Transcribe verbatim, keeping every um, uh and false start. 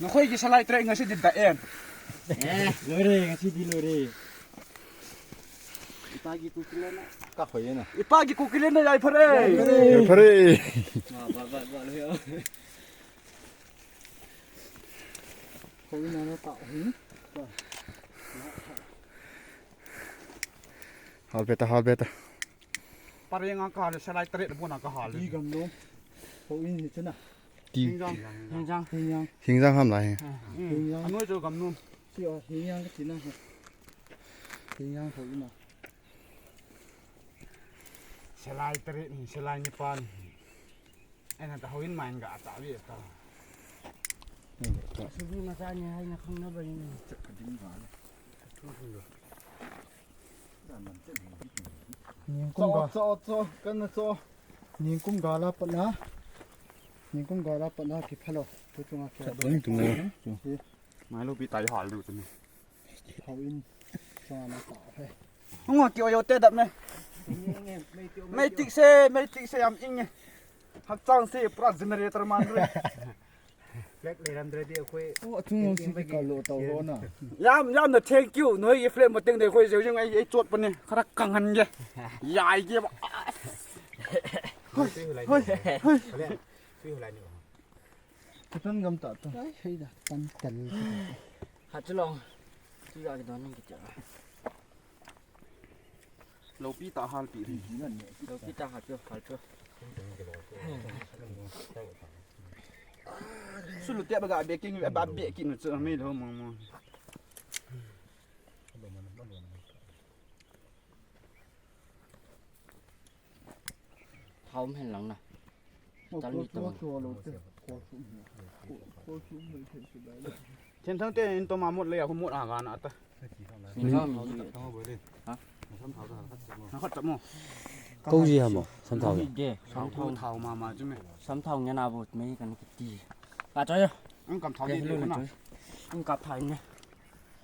Nakhoi ki salai trek ngasi di da en. Eh, lore, ngasi di lore. Ipagi ku kile na. Ka khoi na. Ipagi ku kile na yai phare. Yai phare. Ba, ba, ba, ba, lo yo. Khoi na na ta hi. Hal beta, hal beta. Pare nga ka hal, salai trek bu na ka hal. Di gam no. Khoi ni chena. Ti. Hingjang. Hingjang. Hingjang. Hingjang ham lai. Hingjang. Anoi jo gam nom. Si o hingjang ka tina. Hingjang ho ina. Salai trek ni, salai ni pan. Ena ta ho in main ga ta wi ta. Subi ma sa ni hai na khang na ba ni. Chak ka ding ba. Ningkum ga. Cho, cho, cho, kana cho. Ningkum ga la pat na. Ningkum ga la pat na ki phalo. Tu chunga ki. Chak ding tu mo. Mai lo pi tai hal du tu ni. Hau in. Chunga na ta he. Ngo ki oyo te dap me. Mei tik se, mei tik se am ing e. Hak chang se pra generator man re. Flag le ram dre di khoi. Oh, atung si ki ka lo tau ho na. Yam, yam na thank you. Noi ye flag mo teng de khoi jeu jeng ai, ai chot pa ne. Khara kang han ge. Yai ge ba. Hoi, hoi, hoi. Ka tan gam ta ta. Ai, hei da, tan tan. Ha chu long. Chu ga ki don ni ki cha. Lopi ta hal pi. Lopi ta hal pi, hal pi. Sulu te ba ga be king, ba be king chu me lo mo mo. Thao um hen lang na. Tal ni tawm. Thenthang te in toma mot le a hu mot a ga na ta. Min thao mi. Ha? Na khat ta mo. Ko ji ha mo. Sam thao. Thao ma ma chu me. Sam thao nya na bo me kan ki ti. Ka cha ya. Ang kam thao ni le na. Ang ka phai ne.